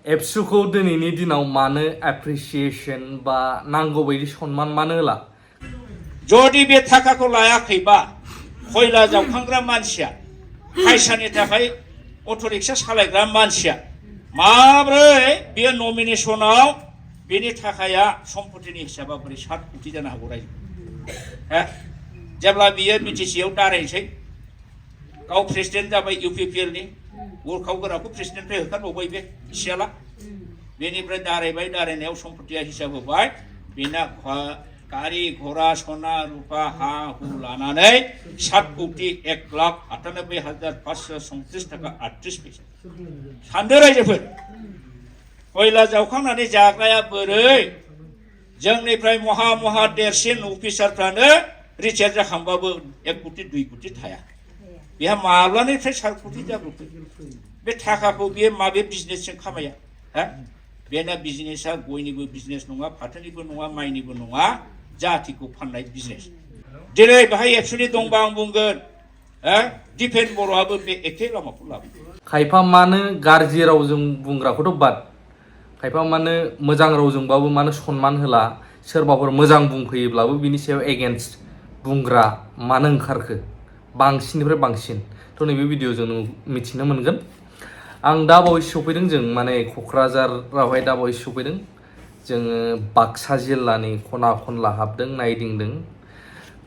एबसुखौ दिनैनि दिनाव मानो एप्रिसिएशन बा नांगौ बायदि सन्मान मानो होला जुदि बे थाखाखौ लायाखैबा खयला जावखांग्रा मानसिया फायसानि थाखाय अट' रिक्सा सालायग्रा मानसिया माब्रै बे नमिनेसनाव बेनि थाखाया सम्पतिनि हिसाबा बोरै 7 कोटी जानो हागौ रायजो जेब्ला बियो बिटिसिआव दारायनोसै गाव प्रेसिडेन्ट जाबाय UPPL नि वर्कआव गोराखौ प्रेसिडेन्टनिफ्राय होखारबावबाय बे सियाला बेनिफ्राय दारायनायाव सम्पतिया हिसाब होबाय बेना गारि घोड़ा सना रुपा हा हु लानानै 7 कोटी 1,98,537 टाका 38 पैसा सानदो रायजोफोर खयला जावखांनानै जाग्राया बोरै जोंनिफ्राय महा देरसिन अफिसारफ्रानो रिटायार जाखांबाबो 1 कोटी 2 कोटी थाया बेहा माब्लानिफ्राय 7 कोटी जाब्रबखो बे थाखाखौ बियो माबे बिजनेसजों खामाया बेना बिजनेसा गयनिबो बिजनेस नङा फाथोनिबो नङा माइनिबो नङा जातिखौ फाननाय बिजनेस दिनै बाहाय एबसुनि दंबा आं बुंगोन दिपेन बर'आबो बे एखे लामाखौ लाबोयो खायफा मानो गाज्रि रावजों बुंग्राखौथ' बाद खायफा मानो मोजां रावजोंबाबो मानो सन्मान होला सोरबाफोर मोजां बुंफैयोब्लाबो बिनि सायाव एगेन्स्ट बुंग्रा मानो ओंखारखो बांसिननिफ्राय बांसिन थ' नैबे भिडिअ'जों मिथिनो मोनगोन आं दा बावैसो सफैदों जों माने क'क्राझारावहाय दा बावैसो सफैदों जोङो बाक्सा जिल्लानि खना खनला हाबदों नायदिंदों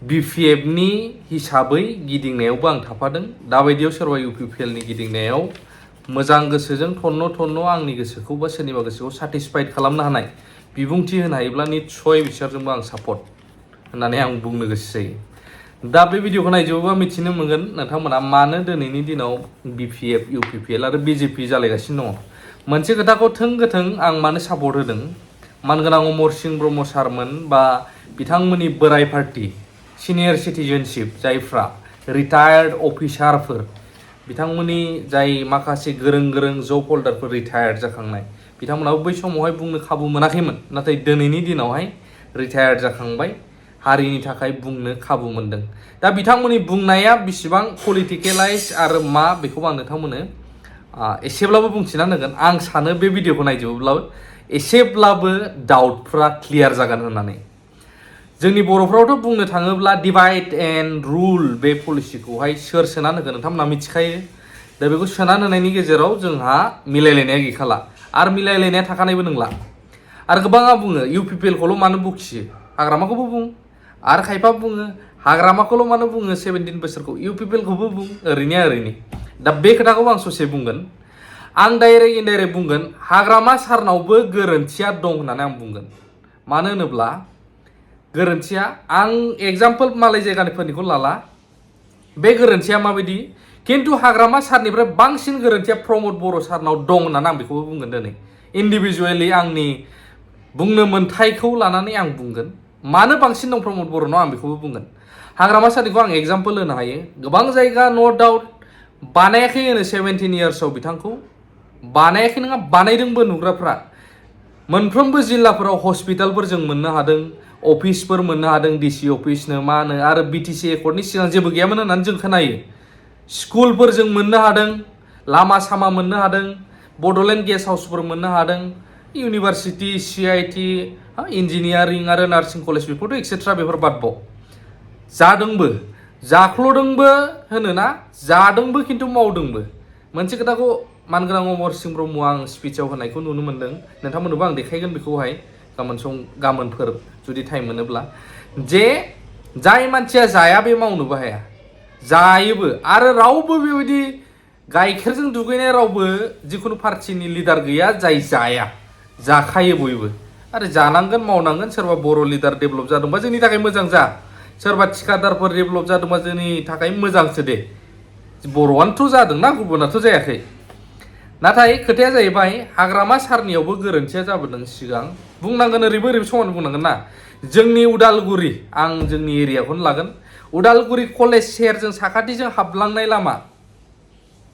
BPF नि हिसाबै गिदिंनायावबो आं थाफादों दाबायदियाव सोरबा UPPL नि गिदिंनायाव मोजां गोसोजों थन्न आंनि गोसोखौ बा सोरनिबा गोसोखौ सेटिसफाइड खालामनो हानाय बिबुंथि होनो हायोब्ला निस्सय बिसोरजोंबो आं सापर्ट होननानै आं बुंनो गोसो जायो दा बे भिडिअखौ नायजोबोबा मिथिनो मोनगोन नोंथांमोना मानो दिनैनि दिनाव BPF UPPL आरो BJP जालायगासिनो दङ मोनसे खोथाखौ थोंगोथों आं मानो सापर्ट होदों मानगोनां अमर सिंह ब्रह्म सारमोन बा बिथांमोननि बोराय पार्टी सिनियर सिटिजेनशिप जायफ्रा रिटायार्ड अफिसारफोर बिथांमोननि जाय माखासे गोरों जब हल्डारफोर रिटायार्ड जाखांनाय बिथांमोनाबो बै समावहाय बुंनो खाबु मोनाखैमोन नाथाय दिनैनि दिनावहाय रिटायार्ड जाखांबाय हारिनि थाखाय बुंनो खाबु मोनदों दा बिथांमोननि बुंनाया बिसिबां पलिटिकेलाइज आरो मा बेखौ आं नोंथांमोननो एसेब्लाबो बुंथिना होगोन आं सानो बे भिडिअखौ नायजोबोब्लाबो एसेब्लाबो डाउटफ्रा क्लियार जागोन होननानै जोंनि बर'फ्रावथ' बुंनो थाङोब्ला डिभाइड एन्ड रुल बे पलिसिखौहाय सोर सोनानै होगोन नोंथांमोना मिथिखायो दा बेखौ सोनानै होनायनि गेजेराव जोंहा मिलायलायनाया गैखाला आरो मिलायलायनाया थाखानायबो नंला आरो गोबाङा बुङो UPPL खौल' मानो बखियो हाग्रामाखौबो बुं आरो खायफा बुङो हाग्रामाखौल' मानो बुङो 17 बोसोरखौ UPPL खौबो बुं ओरैनो दा बे खोथाखौ आं ससे बुंगोन आं डाइरेक्ट इनडाइरेक्ट बुंगोन हाग्रामा सारनावबो गोरोन्थिया दं होननानै आं बुंगोन मानो होनोब्ला गोरोन्थिया आं एग्जाम्पल मालाय जायगानिफोरनिखौ लाला बे गोरोन्थिया माबायदि किन्तु हाग्रामा सारनिफ्राय बांसिन गोरोन्थिया प्रमद बर' सारनाव दं होननानै आं बेखौबो बुंगोन दिनै इन्डिभिजुवेलि आंनि बुंनो मोन्थायखौ लानानै आं बुंगोन मानो बांसिन दं प्रमद बर'नाव आं बेखौबो बुंगोन हाग्रामा सारनिखौ आं एग्जाम्पल होनो हायो गोबां जायगा नो डाउट बानायाखै होनो 17 इयार्सआव बिथांखौ बानायाखै नङा बानायदोंबो नुग्राफ्रा मोनफ्रोमबो जिल्लाफोराव हस्पिटालफोर जों मोननो हादों अफिसफोर मोननो हादों DC अफिसनो मा होनो आरो BTC एकर्डनि सिगां जेबो गैयामोन होननानै जों खोनायो स्कुलफोर जों मोननो हादों लामा सामा मोननो हादों बड'लेण्ड गेस्ट हाउसफोर मोननो हादों इउनिभार्सिटि CIT इन्जिनियारिं आरो नार्सिं कलेज बेफोरथ' एक्सेट्रा बेफोर बादबाव जादोंबो जाख्ल'दोंबो होनोना जादोंबो किन्तु मावदोंबो मोनसे खोथाखौ मानगोनां अमर सिंह ब्रह्म आं स्पिचआव होनायखौ नुनो मोनदों नोंथांमोननोबो आं देखायगोन बेखौहाय गाबोनफोर जुदि टाइम मोनोब्ला जे जाय मानसिया जाया बे मावनोबो हाया जायोबो आरो रावबो बेबायदि गाइखेरजों दुगैनाय रावबो जिखुनु पार्टिनि लिडार गैया जाय जाया जाखायो बयबो आरो जानांगोन मावनांगोन सोरबा बर' लिडार डेभेलप जादोंबा जोंनि थाखाय मोजां जा सोरबा थिखादारफोर डेभेलप जादोंबा जोंनि थाखाय मोजांसो दे बर'आनोथ' जादोंना गुबुनाथ' जायाखै नाथाय खोथाया जाहैबाय हाग्रामा सारनियावबो गोरोन्थिया जाबोदों सिगां बुंनांगोन ओरैबो समान बुंनांगोन ना जोंनि उदालगुरि आं जोंनि एरियाखौनो लागोन उदालगुरि कलेज सेरजों साखाथिजों हाबलांनाय लामा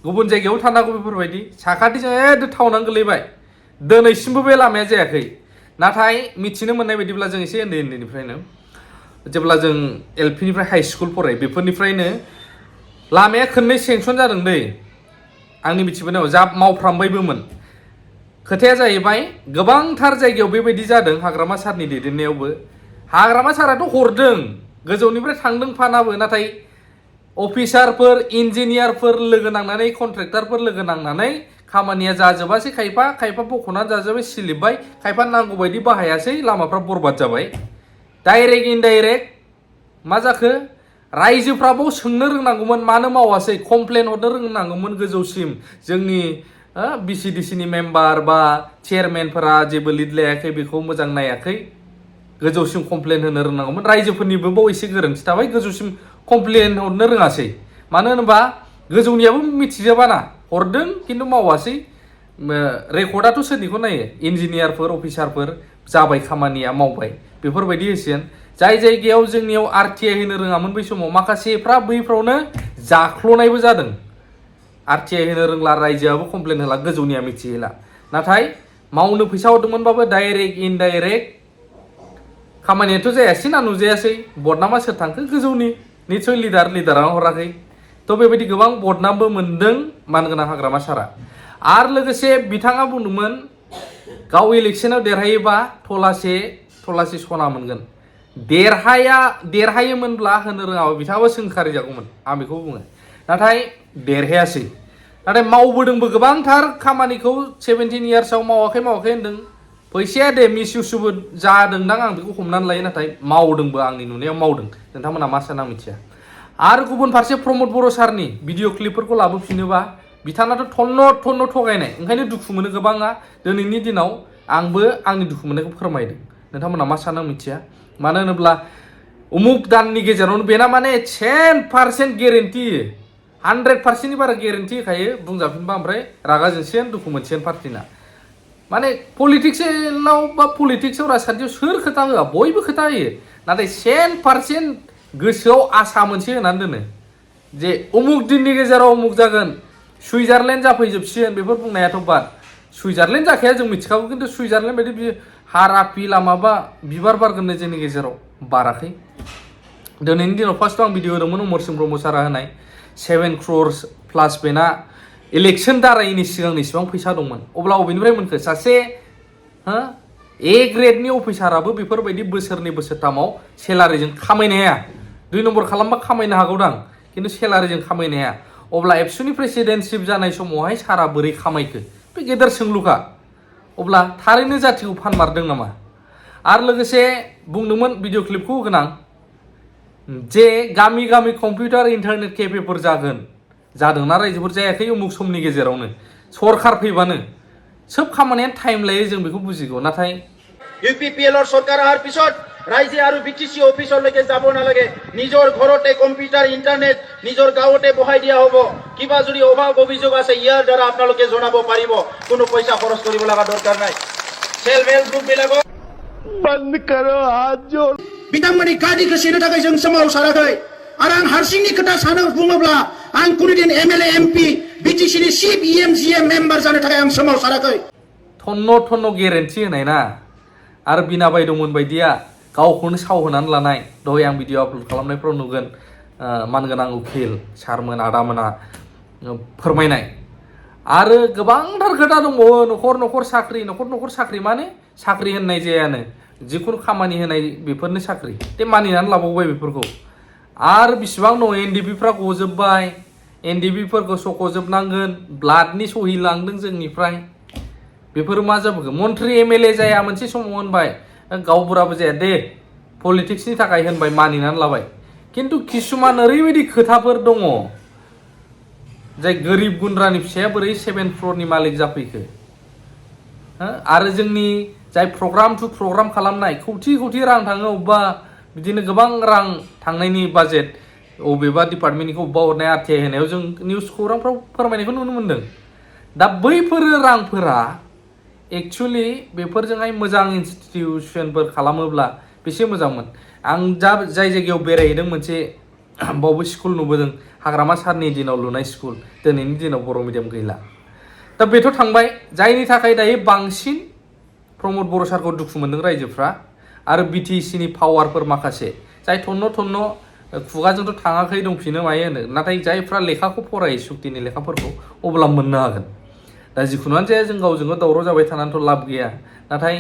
गुबुन जायगायाव थानांगौ बेफोरबायदि साखाथिजों एकदम टाउनानो गोलैबाय दिनैसिमबो बे लामाया जायाखै नाथाय मिथिनो मोननाय बायदिब्ला जों एसे उन्दैनिफ्रायनो जेब्ला जों LP निफ्राय हाई स्कुल फरायो बेफोरनिफ्रायनो लामाया खननै सेंसन जादों दै आंनि मिथिबोनायाव जा मावफ्रामबायबोमोन खोथाया जाहैबाय गोबांथार जायगायाव बेबायदि जादों हाग्रामा सारनि दैदेननायावबो हाग्रामा साराथ' हरदों गोजौनिफ्राय थांदों फानाबो नाथाय अफिसारफोर इन्जिनियारफोर लोगो नांनानै कन्ट्रेक्टरफोर लोगो नांनानै खामानिया जाजोबासै खायफा बख'नानै जाजोब्बाय सिलिबबाय खायफा नांगौ बायदि बाहायासै लामाफ्रा बरबाद जाबाय डाइरेक्ट इनडाइरेक्ट मा जाखो रायजोफ्राबो सोंनो रोंनांगौमोन मानो मावासै कमप्लेन हरनो रोंनांगौमोन गोजौसिम जोंनि बिसिडिसिनि मेम्बार बा चेयारमेनफोरा जेबो लिड लायाखै बेखौ मोजां नायाखै गोजौसिम कमप्लेन होनो रोंनांगौमोन रायजोफोरनिबो बाव एसे गोरोन्थि थाबाय गोजौसिम कमप्लेन हरनो रोङासै मानो होनोबा गोजौनियाबो मिथिजोबाना हरदों खिन्थु मावासै रेकर्डआथ' सोरनिखौ नायो इन्जिनियारफोर अफिसारफोर जाबाय खामानिया मावबाय बेफोरबायदि होसिगोन जाय जायगायाव जोंनियाव आरटिआइ होनो रोङामोन बै समाव माखासेफ्रा बैफ्रावनो जाख्ल'नायबो जादों आरटिआइ होनो रोंला रायजोआबो कमप्लेन होला गोजौनिया मिथिहैला नाथाय मावनो फैसा हरदोंमोनबाबो डाइरेक्ट इनडाइरेक्ट खामानियाथ' जायासै ना नुजायासै बदनामा सोर थांखो गोजौनि निसय लिडारानो हराखै थ' बेबायदि गोबां बदनामबो मोनदों मानगोनां हाग्रामा सारा आरो लोगोसे बिथाङा बुंदोंमोन गाव इलेक्सनाव देरहायोबा थलासे सना मोनगोन देरहायोमोनब्ला होनो रोङाबा बिथाङाबो सोंखारि जागौमोन आं बेखौ बुङो नाथाय देरहायासै नाथाय मावबोदोंबो गोबांथार खामानिखौ 17 इयार्सआव मावाखै होनदों फैसाया दे मिसइउसबो जादोंदां आं बेखौ हमनानै लायो नाथाय मावदोंबो आंनि नुनायाव मावदों नोंथांमोना मा सानो आं मिथिया आरो गुबुन फारसे प्रमद बर' सारनि भिडिअ क्लिपफोरखौ लाबोफिनोबा बिथाङाथ' थन्न थगायनाय ओंखायनो दुखु मोनो गोबाङा दिनैनि दिनाव आंबो आंनि दुखु मोननायखौ फोरमायदों नोंथांमोना मा सानो आं मिथिया मानो होनोब्ला उमुक दाननि गेजेरावनो बेना माने 10% गेरेन्टि 100%नि बारा गेरेन्टि होखायो बुंजाफिनबा ओमफ्राय रागा जोंसिगोन दुखु मोनसिगोन पार्टिना माने पलिटिक्सआव बा पलिटिक्सआव राजखान्थियाव सोर खोथा होआ बयबो खोथा होयो नाथाय 10% गोसोआव आसा मोनसे होनानै दोनो जे उमुक दिननि गेजेराव उमुक जागोन सुइजारलेण्ड जाफैजोबसिगोन बेफोर बुंनायाथ' बाद सुइजारलेण्ड जाखाया जों मिथिखागौ खिन्थु सुइजारलेण्ड बायदि हारापि लामाबा बिबार बारगोन जोंनि गेजेराव बाराखै दिनैनि दिनाव फार्स्टआव आं भिडिअ होदोंमोन उमरसिं ब्रह्म सारा होनाय 7 crores प्लास बेना इलेक्सन दारायैनि सिगांनि इसिबां फैसा दंमोन अब्ला अबेनिफ्राय मोनखो सासे ए ग्रेडनि अफिसाराबो बेफोरबायदि बोसोरनै बोसोरथामाव सेलारिजों खामायनो हाया 2 नम्बर खालामबा खामायनो हागौदां खिन्थु सेलारिजों खामायनो हाया अब्ला एबसुनि प्रेसिडेन्टशिप जानाय समावहाय सारा बोरै खामायखो बे गेदेर सोंलुखा अब्ला थारैनो जाथिखौ फानमारदों नामा आरो लोगोसे बुंदोंमोन भिडिअ क्लिपखौ होगोन आं जे गामि कम्पिउटार इन्टारनेट केफेफोर जादोंना रायजोफोर जायाखै उमुक समनि गेजेरावनो सरखार फैबानो सोब खामानिया टाइम लायो जों बेखौ बुजिगौ नाथाय ইউপিপিএলৰ চৰকাৰ অহাৰ পিছত ৰাইজে আৰু বিটিচি অফিচলৈকে যাব নালাগে নিজৰ ঘৰতে কম্পিউটাৰ ইন্টাৰনেট নিজৰ গাঁৱতে বহাই দিয়া হ'ব কিবা যদি অভাৱ অভিযোগ আছে ইয়াৰ দ্বাৰা আপোনালোকে জনাব পাৰিব কোনো পইচা খৰচ কৰিব লগা দৰকাৰ নাই সেলফ হেল্প গ্ৰুপ বিলাকক বন্ধ করো হাত জোड़ बिथांमोननि गादिखौ सेनो थाखाय जों सोमावसाराखै आरो आं हारसिंनि खोथा सानो बुङोब्ला आं कुनुदिन एमएलए एमपि बिटिसिनि चिफ इएमजिएम मेम्बार जानो थाखाय आं सोमावसाराखै थन्न गेरेन्टि होनाय ना आरो बिना बायदोंमोन बायदिया गावखौनो सावहोनानै लानाय दहाय आं भिडिअ आपल'ड खालामनायफ्राव नुगोन मानगोनां उखिल सारमोन आदामोना फोरमायनाय आरो गोबांथार खोथा दंबावो न'खर साख्रि माने साख्रि होननाय जायानो जिखुनु खामानि होनाय बेफोरनो साख्रि दे मानिनानै लाबावबाय बेफोरखौ आरो बिसिबां दं एनडिबिफ्रा गजोबबाय एनडिबिफोरखौ सख'जोबनांगोन ब्लाडनि सहि लांदों जोंनिफ्राय बेफोर मा जाबोखो मन्त्रि एमएलए जाया मोनसे समाव होनबाय गावबुराबो जाया दे पलिटिक्सनि थाखाय होनबाय मानिनानै लाबाय खिन्थु किसुमान ओरैबायदि खोथाफोर दङ जाय गोरिब गुन्द्रानि फिसाया बोरै 7 crore मालिक जाफैखो आरो जोंनि जाय प्रग्राम टु प्रग्राम खालामनाय खौथि रां थाङो अबेबा बिदिनो गोबां रां थांनायनि बाजेट अबेबा डिपार्टमेन्टनिखौ अबेबा हरनाय आरटिआइ होनायाव जों निउस खौरांफ्राव फोरमायनायखौ नुनो मोन्दों दा बैफोर रांफोरा एक्चुअलि बेफोरजोंहाय मोजां इनस्टिटिउसनफोर खालामोब्ला बेसे मोजांमोन आं जाय जायगायाव बेरायहैदों मोनसे बावबो स्कुल नुबोदों हाग्रामा सारनि दिनाव लुनाय स्कुल दिनैनि दिनाव बर' मिडियाम गैला दा बेथ' थांबाय जायनि थाखाय दायो बांसिन प्रमद बर' सारखौ दुखु मोनदों रायजोफ्रा आरो बिटिसिनि पावारफोर माखासे जाय थन्न खुगाजोंथ' थाङाखै दंफिनो मायो होनो नाथाय जायफ्रा लेखाखौ फरायो सुक्तिनि लेखाफोरखौ अब्ला मोननो हागोन दा जिखुनुआनो जाया जों गावजों गाव दावराव जाबाय थानानैथ' लाब गैया नाथाय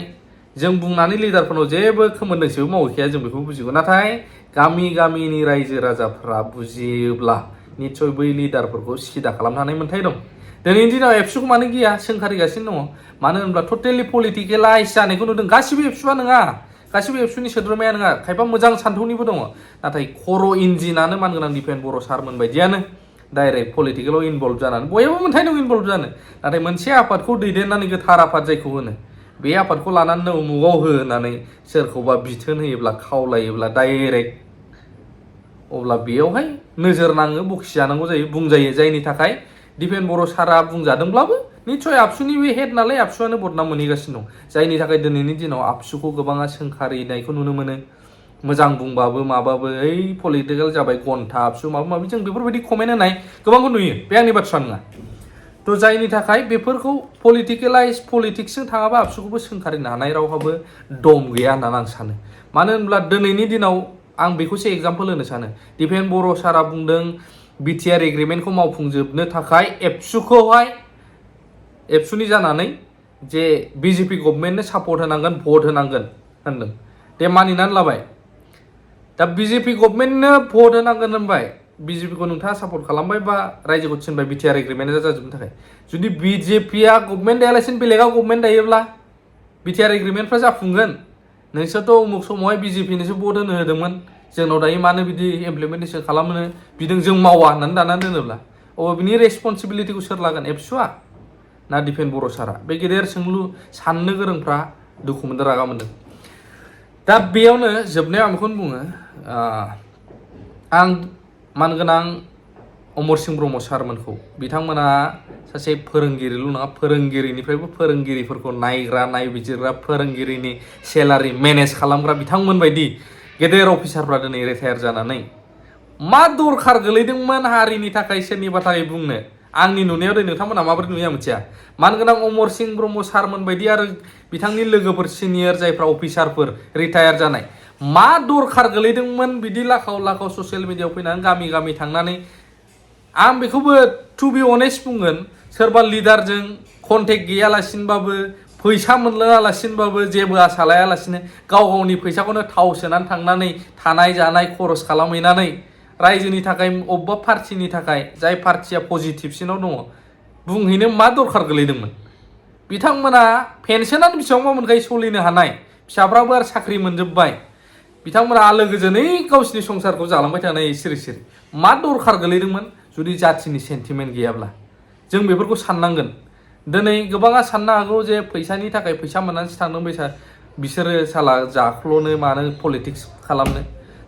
जों बुंनानै लिडारफोरनाव जेबो खोमोन्दोंसेबो मावहैखाया जों बेखौ बुजिगौ नाथाय गामिनि रायजो राजाफ्रा बुजियोब्ला निस्सय बै लिडारफोरखौ सिदा खालामनो हानाय मोन्थाय दं दिनैनि दिनाव एबसुखौ मानो गिया सोंखारिगासिनो दङ मानो होनब्ला टटेलि पलिटिकेलाइज जानायखौ नुदों गासिबो एबसुआ नङा गासिबो एबसुनि सोद्रोमाया नङा खायफा मोजां सान्थौनिबो दङ नाथाय खर' इन्जिनानो मानगोनां दिपेन बर' सारमोन बायदियानो डाइरेक्ट पलिटिकेलाव इनभल्भ जानानै बयबो मोन्थाय दं इनभल्भ जानो नाथाय मोनसे आफादखौ दैदेननानै गोथार आफाद जायखौ होनो बे आफादखौ लानानै उमुगाव हो होननानै सोरखौबा बिथोन होयोब्ला खावलायोब्ला डाइरेक्ट अब्ला बेयावहाय नोजोर नाङो बखिजानांगौ जायो बुंजायो जायनि थाखाय दिपेन बर' सारा बुंजादोंब्लाबो निस्सय आबसुनि बे हेड नालाय आबसुआनो बदनाम मोनहैगासिनो दं जायनि थाखाय दिनैनि दिनाव आबसुखौ गोबाङा सोंखारिनायखौ नुनो मोनो मोजां बुंबाबो माबाबो ओइ पलिटिकेल जाबाय घन्टा आबसु माबा माबि जों बेफोरबायदि कमेन्ट होनाय गोबांखौ नुयो बे आंनि बाथ्रा नङा थ' जायनि थाखाय बेफोरखौ पलिटिकेलाइज पलिटिक्सजों थाङाबा आबसुखौबो सोंखारिनो हानाय रावहाबो दम गैया होननानै आं सानो मानो होनब्ला दिनैनि दिनाव आं बेखौसो एग्जाम्पल होनो सानो दिपेन बर' सारा बुंदों बिटिआर एग्रिमेन्टखौ मावफुंजोबनो थाखाय एबसुनि जानानै जे बिजेपि गभर्नमेन्टनो सापर्ट होनांगोन भट होनांगोन होनदों दे मानिनानै लाबाय दा बिजेपि गभर्नमेन्टनो भट होनांगोन होनबाय बिजेपिखौ नोंथाङा सापर्ट खालामबाय बा रायजोखौ थिनबाय बिटिआर एग्रिमेन्टआ जाजोबनो थाखाय जुदि बिजेपिया गभर्नमेन्ट दायालासिनो बेलेगा गभर्नमेन्ट दायोब्ला बिटिआर एग्रिमेन्टफ्रा जाफुंगोन नोंसोरथ' उमुक समावहाय बिजेपिनोसो भट होनो होदोंमोन जोंनाव दायो मानो बिदि इमप्लिमेन्टेसन खालामनो बिदों जों मावा होननानै दानानै दोनोब्ला बिनि रेसपन्सिबिलिटिखौ सोर लागोन एबसुआ ना दिपेन बर' सारा बे गेदेर सोंलु साननो गोरोंफ्रा दुखु मोनदों रागा मोनदों दा बेयावनो जोबनायाव आं बेखौनो बुङो आं मानगोनां अमर सिंह ब्रह्म सारमोनखौ बिथांमोना सासे फोरोंगिरिल' नङा फोरोंगिरिनिफ्रायबो फोरोंगिरिफोरखौ नायग्रा नायबिजिरग्रा फोरोंगिरिनि सेलारि मेनेज खालामग्रा बिथांमोन बायदि गेदेर अफिसारफ्रा दिनै रिटायार जानानै मा दरखार गोलैदोंमोन हारिनि थाखाय सोरनिबा थाखाय बुंनो आंनि नुनायाव दे नोंथांमोना माबोरै नुया मिथिया मानगोनां अमर सिंह ब्रह्म सारमोन बायदि आरो बिथांनि लोगोफोर सिनियर जायफ्रा अफिसारफोर रिटायार जानाय मा दरखार गोलैदोंमोन बिदि लाखाव ससियेल मिडियायाव फैनानै गामि थांनानै आं बेखौबो टु बि अनेस्ट बुंगोन सोरबा लिडारजों कन्टेक्ट गैयालासिनोबाबो फैसा मोनलायालासिनोबाबो जेबो आसा लायालासिनो गावनि फैसाखौनो थाव सोनानै थांनानै थानाय जानाय खरस खालामहैनानै रायजोनि थाखाय अबेबा पार्टिनि थाखाय जाय पार्टिया पजिटिभसिनाव दङ बुंहैनो मा दरखार गोलैदोंमोन बिथांमोना पेन्सनानो बेसेबांबा मोनखायो सोलिनो हानाय फिसाफ्राबो आरो साख्रि मोनजोब्बाय बिथांमोना आलो गोजोनै गावसिनि संसारखौ जालांबाय थानाय सिरि मा दरखार गोलैदोंमोन जुदि जाथिनि सेन्टिमेन्ट गैयाब्ला जों बेफोरखौ साननांगोन दिनै गोबाङा साननो हागौ जे फैसानि थाखाय फैसा मोननानैसो थांदों बिसोरो साला जाख्ल'नो मानो पलिटिक्स खालामनो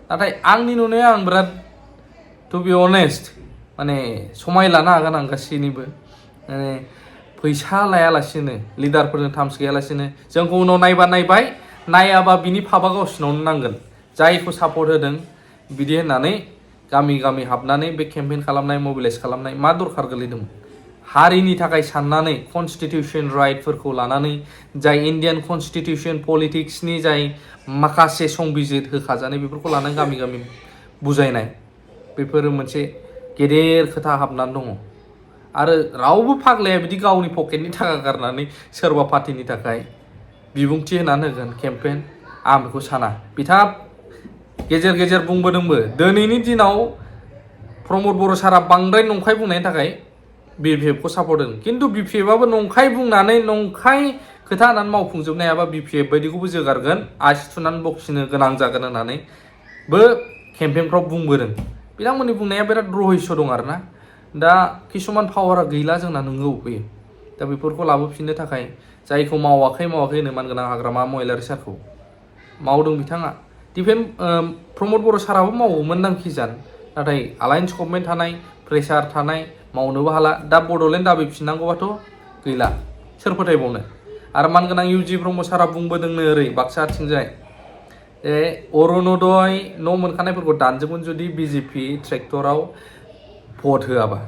नाथाय आंनि नुनायाव आं बिराद टु बि अनेस्ट माने समाय लानो हागोन आं गासैनिबो माने फैसा लायालासिनो लिडारफोरजों टार्म्स गैयालासिनो जोंखौ उनाव नायबा नायबाय नायाबा बिनि फाबा गावसिनावनो नांगोन जायखौ सापर्ट होदों बिदि होननानै गामि हाबनानै बे केम्पेइन खालामनाय मबिलाइज खालामनाय मा दरखार गोलैदोंमोन हारिनि थाखाय साननानै कनस्टिटिउसन राइटफोरखौ लानानै जाय इन्डियान कनस्टिटिउसन पलिटिक्सनि जाय माखासे संबिजिर होखाजानाय बेफोरखौ लानानै गामि बुजायनाय बेफोरो मोनसे गेदेर खोथा हाबनानै दङ आरो रावबो फाग्लाया बिदि गावनि पकेटनि थाखा गारनानै सोरबा पार्टिनि थाखाय बिबुंथि होनानै होगोन केम्पेइन आं बेखौ साना बिथाङा गेजेर बुंबोदोंबो दिनैनि दिनाव प्रमद बर' सारा बांद्राय नंखाय बुंनायनि थाखाय बिपिएफखौ सापर्ट होदों खिन्थु बिपिएफआबो नंखाय बुंनानै नंखाय खोथा होनानै मावफुंजोबनो हायाबा बिपिएफ बायदिखौबो जोगारगोन आसि थुनानै बखिनो गोनां जागोन होननानैबो केम्पेइनफ्राव बुंबोदों बिथांमोननि बुंनाया बिराद रहस्य दं आरोना दा किसुमान पावारा गैला जोंना नंगौ बेयो दा बेफोरखौ लाबोफिननो थाखाय जायखौ मावाखै होनो मानगोनां हाग्रामा महिलारि सारखौ मावदों बिथाङा प्रमद बर' साराबो मावोमोन नांखि जान नाथाय आलायन्स गभर्नमेन्ट थानाय प्रेसार थानाय मावनोबो हाला दा बड'लेण्ड दाबिफिननांगौबाथ' गैला सोर फोथायबावनो आरो मानगोनां इउजि ब्रह्म सारा बुंबोदोंनो ओरै बाक्साथिंजाय अरुणोदय न' मोनखानायफोरखौ दानजोबगोन जुदि बिजेपि ट्रेक्टराव भट होआबा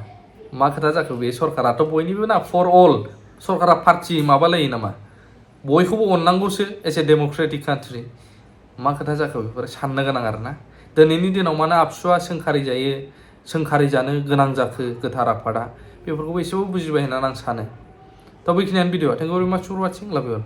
मा खोथा जाखो बे सरकाराथ' बयनिबो ना फर अल सरकारा पार्टि माबालायो नामा बयखौबो अननांगौसो एस ए डेम'क्रेटिक कान्ट्रि मा खोथा जाखो बेफोर साननो गोनां आरोना दिनैनि दिनाव मानो आबसुआ सोंखारि जानो गोनां जाखो गोथार आफादा बेफोरखौबो एसेबाबो बुजिबाय होननानै आं सानो थ' बेखिनियानो भिडिअ थेंक इउ भेरि माच फर वाचिं लाभ इउ अल